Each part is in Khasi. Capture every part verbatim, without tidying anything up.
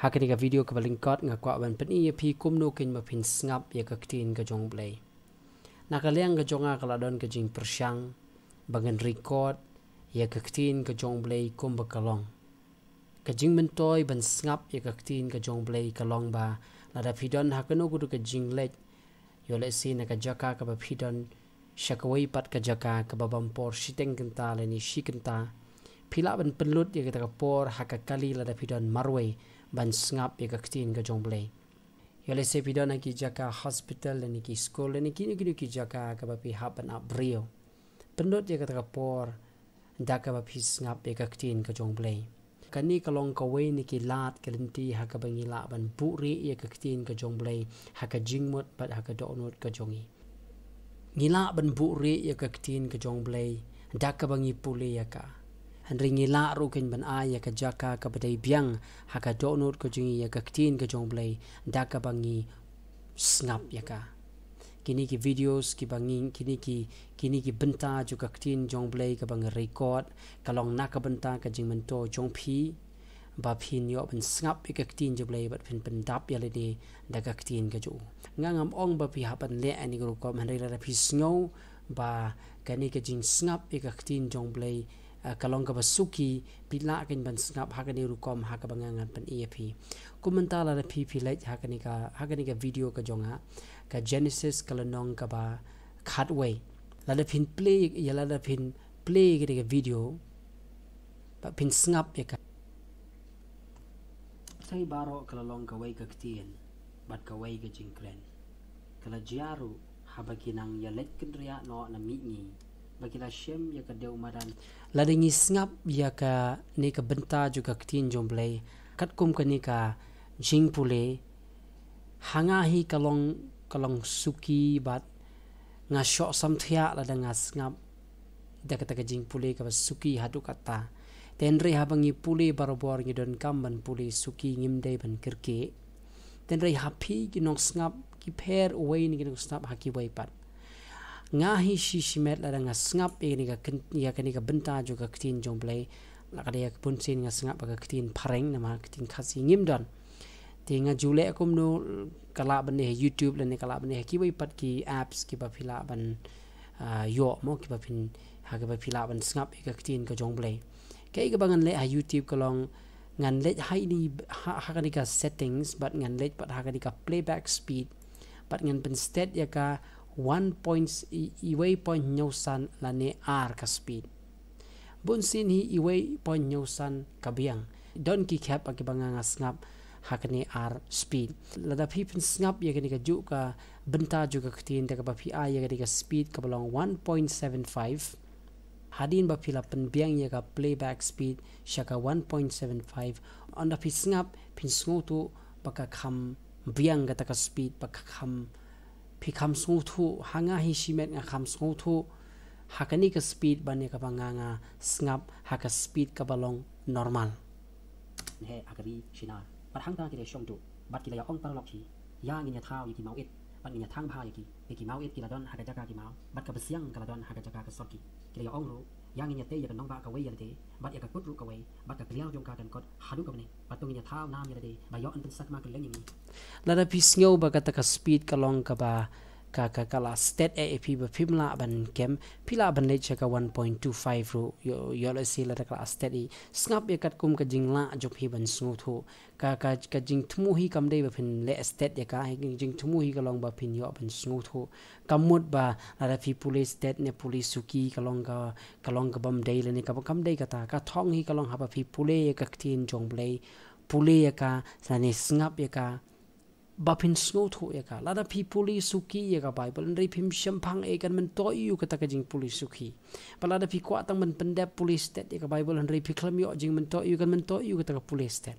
Ha kane ka video kaba lyngkot nga kwah ban pyni ïa phi kumno kein ba phin sngap ïa ka ktien ka jong U Blei. Na ka liang ka jong nga ka la don ka jingpyrshang ba ngan record ïa ka ktien ka jong U Blei kumba ka long. Ka jingmyntoi ban sngap ïa ka ktien ka jong U Blei ka long ba lada phi don ha kano kano ka jingleit, ïoh lehse na ka jaka kaba phi don sha kawei pat ka jaka kaba bam por shiteng kynta lane shi kynta, phi lah ban pynlut ïa kata ka por ha ka kali lada phi don marwei ban sngap ïa ka ktien ka jong U Blei. Ïoh lehse phi don ha ki jaka hospital lane ki skul lane kino kino ki jaka kaba phi hap ban ap briew. Pynlut ïa kata ka por da kaba phi sngap ïa ka ktien ka jong U Blei. Kane ka long kawei na ki lad ka lynti ha kaba ngi lah ban buhrieh ïa ka ktien ka jong U Blei ha ka jingmut bad ha ka dohnud ka jong ngi. Ngi lah ban buhrieh ïa ka ktien ka jong U Blei da kaba ngi pule ïa ka. Hynrei ngi lah ruh kein ban ai ïa ka jaka kaba dei biang ha ka dohnud ka jong ngi ïa ka ktien ka jong U Blei da kaba ngi sngap ïa ka. Kine ki videos kiba ngi, kine ki, kine ki bynta jong ka ktien jong U Blei kaba ngi record ka long na ka bynta ka jingmyntoi jong phi ba phin ïoh ban sngap ïa ka ktien jong U Blei bad phin pyndap ïa lade da ka ktien ka jong u. Nga ngam ong ba phi hap ban leh ha kane ka rukom, hynrei lada phi sngew ba kane ka jingsngap ïa ka ktien jong U Blei, ah, ka long kaba suki, phi lah kein ban sngap ha kane ka rukom ha kaba nga ngan pyni ïa phi. Kum mynta lada phi phi leit ha kane ka, ha kane ka video ka jong nga, ka Genesis ka lynnong kaba khatwei. Lada phin play ïa, lada phin play ïa kane ka video bad phin sngap ïa ka. Pyrthei baroh ka la long kawei ka ktien bad kawei ka jingkren. Ka la jia ruh haba ki nang ïaleit kynriah noh na mihngi ba ki la shem ïa ka dewmadan. Lada ngi sngap ïa kane ka bynta jong ka ktien jong U Blei katkum kane ka jingpule, ha nga hi ka long, ka long suki bad nga shoh samthiah lada nga sngap da kata ka jingpule kaba suki haduh katta. Te hynrei haba ngi pule barabor ngi donkam ban pule suki, ngim dei ban kyrkieh. Te hynrei ha phi ki nongsngap, ki pher uwei na ki nongsngap ha kiwei pat. Nga hi shi shimet lada nga sngap ïa kane ka kyn-, ïa kane ka bynta jong ka ktien jong U Blei, la ka dei ïa ka bunsien nga sngap ïa ka ktien phareng, namar ka ktien Khasi ngim don. Te nga ju leh kumno, ka lah ban leh ha YouTube lane ka lah ban leh ha kiwei pat ki apps kiba phi lah ban, ah, ïoh mo, kiba phin, ha kiba phi lah ban sngap ïa ka ktien ka jong U Blei. Kaei kaba ngan leh ha YouTube ka long ngan leit ha ini, ha, ha kane ka settings bad ngan leit pat ha kane ka playback speed bad ngan pynstet ïa ka one point, i, iwei point hynñiew san lane ar ka speed. Bunsien hi iwei point hynñiew san ka biang. Don ki khep ha kiba nga nga sngap ha kane ar speed. Lada phi pynsngap ïa kane kajuh ka bynta jong ka ktien da kaba phi ai ïa kane ka speed kaba long one point seven five. Hadien ba phi la pynbiang ïa ka playback speed sha ka one point seven five, ynda phi sngap phin sngewthuh ba ka kham biang kata ka speed, ba ka kham, phi kham sngewthuh, ha nga hi shimet nga kham sngewthuh ha kane ka speed ban ïa kaba nga nga sngap ha ka speed kaba long normal. Neh ha ka ri Shinar. Bad hangta ki la shong duh bad ki la ïa ong paralok hi, ïa ngin ïa thaw ïa ki mawit bad ngin ïa thang bha ïa ki. Ïa ki mawit ki la don ha ka jaka ki maw bad ka bsiang ka la don ha ka jaka ka sorki. Ki la ïa ong ruh, ïa ngin ïa tei ïa ka nongbah kawei ïa lade bad ïa ka kut ruh kawei bad ka kliaw jong ka kan kot haduh ka bneng. Bad to ngin ïa thaw nam ïa lade ba ïoh yn pynsakma kylleng ïa ngi. Lada phi sngew ba kata ka speed ka long kaba ka, ka, ka la stet eh ïa phi ba phim lah ban kem, phi lah ban leit sha ka one point two five ruh, ïoh, ïoh lehse lada ka la stet ïa. Sngap ïa katkum ka jinglah jong phi ban sngewthuh. Ka, ka, ka jingthmu hi kam dei ba phin leh stet ïa ka, ka jingthmu hi ka long ba phin ïoh ban sngewthuh. Kam mut ba lada phi pule stet ne pule suki ka long ka, ka long ka bym dei lane ka, kam dei kata. Ka thong hi ka long haba phi pule ïa ka ktien jong U Blei, pule ïa ka, lane sngap ïa ka, ba phin sngewthuh ïa ka. Lada phi pule suki ïa ka Bible, hynrei phim shemphang eh kan myntoi ïa u kata ka jingpule suki. Bad lada phi kwah tang ban pyndep pule stet ïa ka Bible, hynrei phi khlem ïoh jingmyntoi ïa u, kan myntoi ïa u kata ka pule stet.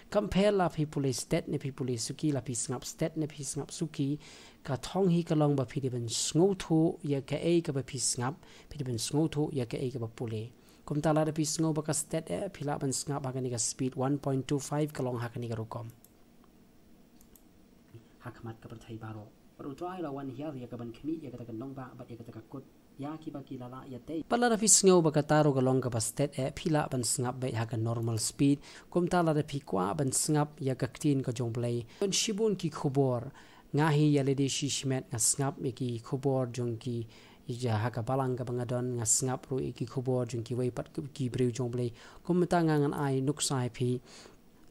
Kam pher la phi pule stet ne phi pule suki, la phi sngap stet ne phi sngap suki, ka thong hi ka long ba phi dei ban sngewthuh ïa kaei kaba phi sngap, phi dei ban sngewthuh ïa kaei kaba pule. Kumta lada phi sngew ba ka stet eh, phi lah ban sngap ha kane ka speed one point two five ka long ha kane ka rukom. Ha khmat ka pyrthei baroh. Bad U Trai u la wan hiar ïa ka ban khmih ïa kata ka nongbah bad ïa kata ka kut ïa kiba ki la lah ïa tei. Bad lada phi sngew ba kata ruh ka long kaba stet eh, phi lah ban sngap beit ha ka normal speed. Kumta lada phi kwah ban sngap ïa ka ktien ka jong Blei, don shibun ki khubor. Nga hi ïa lade shi shimet nga sngap ïa ki khubor jong ki, ïa ha ka balang kaba nga don, nga sngap ruh ïa ki khubor jong kiwei pat ki briew jong Blei. Kumta nga ngan ai nuksa ïa phi.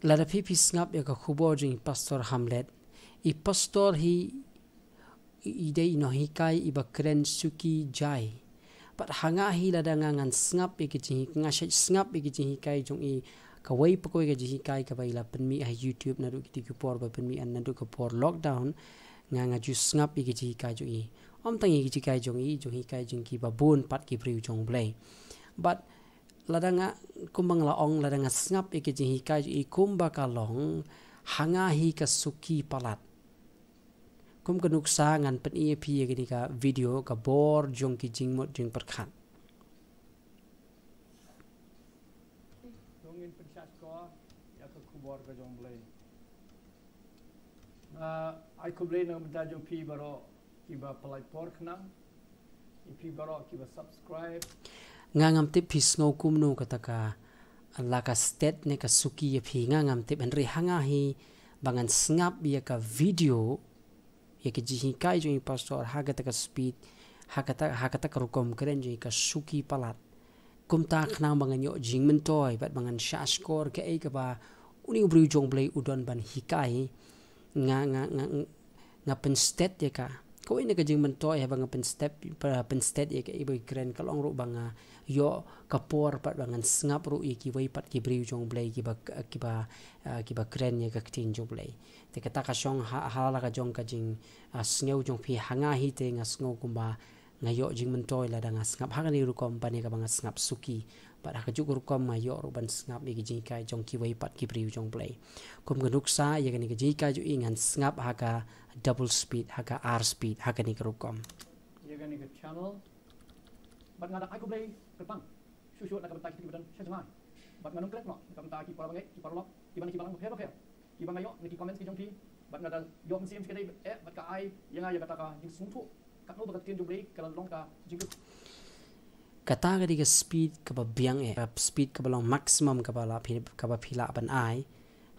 Lada phi phi sngap ïa ka khubor jong i Pastor Hamlet, i pastor hi i, i dei i nonghikai iba kren suki jai. Bad ha nga hi lada nga ngan sngap ïa ka jinghi-, nga shait sngap ïa ka jinghikai jong i, kawei pa kawei ka jinghikai kaba i la pynmih ha YouTube naduh kiti ki por ba pynmih, naduh ka por lockdown, nga nga ju sngap ïa ka jinghikai jong i. Ym tang ïa ka jinghikai jong i, jinghikai jong kiba bun pat ki briew jong Blei. Bad lada nga, kumba nga la ong, lada nga sngap ïa ka jinghikai jong i kumba ka long, ha nga hi ka suki palat. Kum ka nuksa ngan pyni ïa phi ïa kane ka video, ka bor jong ki jingmut jingpyrkhat. To ngin pynshah shuwa ïa ka khubor ka jong Blei. Nga ai khublei na ka bynta jong phi baroh kiba pynlait por khnang, ïa phi baroh kiba subscribe. Nga ngam tip phi sngew kumno kata ka, la ka stet ne ka suki ïa phi, nga ngam tip, hynrei ha nga hi ba ngan sngap ïa ka video, ïa ka jinghikai jong i pastor ha kata ka speed, ha kata, ha kata ka rukom kren jong i ka suki palat. Kumta khnang ba ngan ïoh jingmyntoi bad ba ngan shah shkor kaei kaba une u briew jong Blei u don ban hikai. Nga, nga, nga, nga pynstet ïa ka. Kawei na ka jingmyntoi haba nga pynstet, pynstet ïa kaei ba i kren ka long ruh ba nga ïoh ka por pat ba ngan sngap ruh ïa kiwei pat ki briew jong Blei kiba, kiba, ah, kiba kren ïa ka ktien jong Blei. Te kata ka shong ha, ha la ka jong ka jing, ah, sngew jong phi, ha nga hi te nga sngew kumba nga ïoh jingmyntoi lada nga sngap ha kane rukom ban ïa kaba nga sngap suki. Bad ha kajuh ka rukom nga ïoh ruh ban sngap ïa ka jinghikai jong kiwei pat ki briew jong Blei. Kum ka nuksa ïa kane ka jinghikai jong i ngan sngap ha ka double speed, ha ka ar speed, ha kane ka rukom. Ïa kane ka channel. Bad nga da ai khublei kyrpang shuh shuh na ka bynta kita kiba don sha jngai. Bad nga nang klet noh na ka bynta ki para bangeit, ki paralok kiba na ki balang bapher bapher kiba nga ïoh na ki comments ki jong ki. Bad nga da ïoh mynsiem shikatdei eh bad ka ai ïa nga ïa kata ka jingsngewthuh katno ba ka ktien jong Blei ka la long ka jingkyrkhu. Kata ka dei ka speed kaba biang eh, ka speed kaba long maximum kaba la phi, kaba phi lah ban ai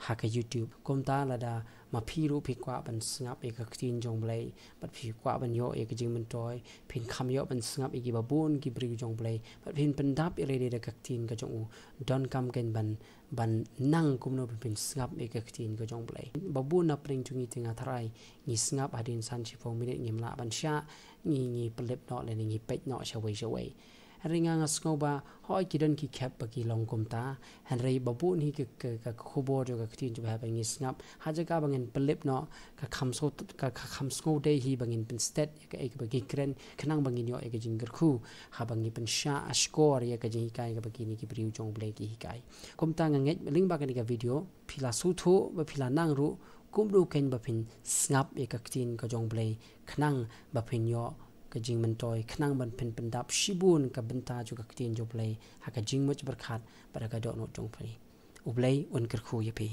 ha ka YouTube. Kumta lada ma phi ruh phi kwah ban sngap ïa ka ktien jong Blei bad phi kwah ban ïoh ïa ka jingmyntoi, phin kham ïoh ban sngap ïa kiba bun ki briew jong Blei bad phin pyndap ïa lade da ka ktien ka jong u. Donkam kein ban, ban nang kumno ban pynsngap ïa ka ktien ka jong Blei. Ba bun na pdeng jong ngi te nga tharai ngi sngap hadien san shiphew minit ngim lah ban shah, ngi, ngi pynlip noh lane ngi peit noh shawei shawei. Hynrei nga nga sngew ba hooid ki don ki khep ba ki long kumta. Hynrei ba bun hi ka, ka, ka khubor jong ka ktien jong Blei ba ngi sngap, ha jaka ba ngin pynlip noh, ka kham sngew, ka, ka kham sngew dei hi ba ngin pynstet ïa kaei kaba ki kren khnang ba ngin ïoh ïa ka jingkyrkhu haba ngi pynshah shkor ïa ka jinghikai kaba kine ki briew jong Blei ki hikai. Kumta nga ngeit lyngba kane ka video phi la sngewthuh bad phi la nang ruh kumno kein ba phin sngap ïa ka ktien ka jong Blei khnang ba phin ïoh ka jingmyntoi, khnang ban phin pyndap shibun ka bynta jong ka ktien jong Blei ha ka jingmut jingpyrkhat bad ha ka dohnud jong phi. U Blei un kyrkhu ïa phi.